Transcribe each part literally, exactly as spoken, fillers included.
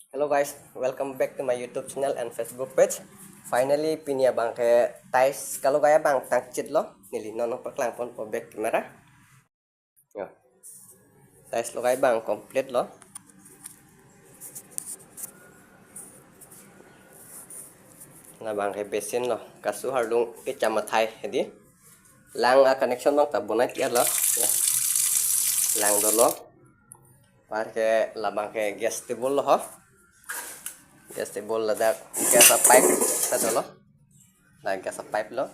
Hello guys, welcome back to my YouTube channel and Facebook page. Finally, pini abang ke tiles kalogai abang tangchit lo. Neli non paklang ponpo back camera. Yo. Tiles logai abang complete lo. Labang ke basin lo. Kasu harlung kecham athai hedi. Lang a connection abang ta bonai tiar lo. Ya. Lang dolo. Anparke labang ke gas table lo ho. Gas table ladak gas a pipe ta dolo. La gas a pipe lo.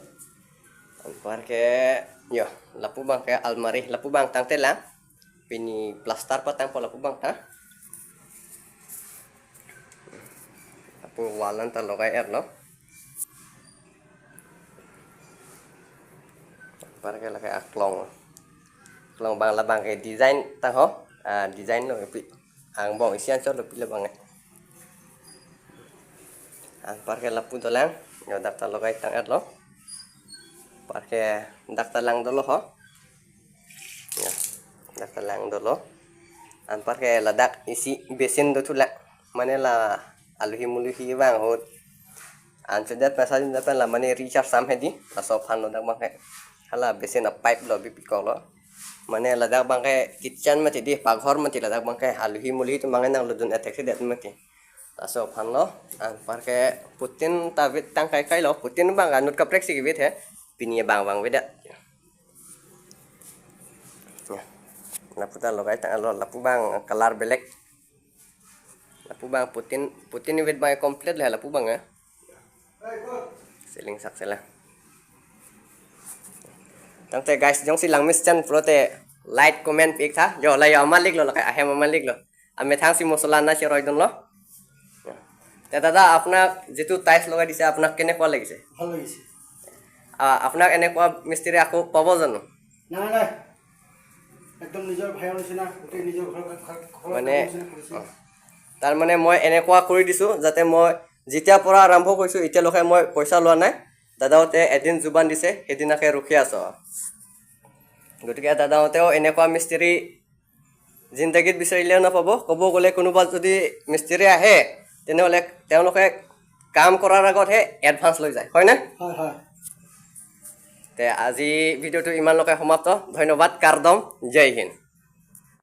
Anparke yo lapu abang ke almari, lapu abang tangte lang. Pini plaster patangpo lapu abang ta. Lapu wall an ta logai er lo. Anparke lake aklong. Aklong abang labang ke design ta ho. Ah, design lo pi. Angbong isi anchot lo pi labang. Anparke lapu dolang. Yo dak ta logai tang er lo. Anparke dak ta lang dolo ho. Ya. Dak ta lang dolo. Anparke ladak isi basin do thulang. Mane la aluhi muluhi abang ahut. Anchot det masa jin pen la mane recharge sam hedi. Laso aphan lo dak abang ke. Hala basin a pipe lo bipikok lo. Mane ladak abang ke kitchen mati di, paghor mati ladak abang ke. Aluhi muluhi atum abang ke nanglutdun athek si det mati. Laso aphan lo, anparke putin ta vit tang kaikai lo, putin abang anut kaprek si kevit he, pini abang abang vedet. Ya. Lapu ta logai tang lo, lapu abang color belek. Lapu abang putin, putin vit abang complete le lapu abang ya. Ceiling sak sela. Tangte guys, jongsi langmesen pulote like, comment pi-ik tha. Yo, la yo malik lo, lake ahem malik lo. Amethang si mosola na si roidun lo. Ya. Te dada, আপোনাক যিটো টাইলছ লগাই দিছে, আপোনাক কেনেকুৱা লাগিছে? ভাল লাগিছে। আ, আপোনাক এনেকুৱা মিস্ত্ৰী আকৌ পাব জানো? নাই, নাই। একদম নিজৰ ভাইৰ নিচিনা, গোটেই নিজৰ ঘৰ, ঘৰ, ঘৰৰ মানে, নিচিনা কৰিছে। অ। তাৰমানে মই এনেকুৱা কৰি দিছোঁ, যাতে মই যেতিয়াৰ পৰা আৰম্ভ কৰিছোঁ, এতিয়ালৈকে মই পইচা লোৱা নাই। দাদাহঁতে এদিন জুবান দিছে, সেইদিনাকে ৰখি আছোঁ। গতিকে দাদাহঁতেও এনেকুৱা মিস্ত্ৰী জিন্দেগীত বিচাৰিলেও নাপাব। ক'ব গ'লে কোনোবা যদি মিস্ত্ৰী আহে, তেনেহ'লে তেওঁলোকে কাম কৰাৰ আগতহে এডভান্স লৈ যায়, হয়নে? হয়, হয়। তে আজি ভিডিঅ'টো ইমানলৈকে সমাপ্ত। ধন্যবাদ, কাৰ্ডম, জয় হিন্দ।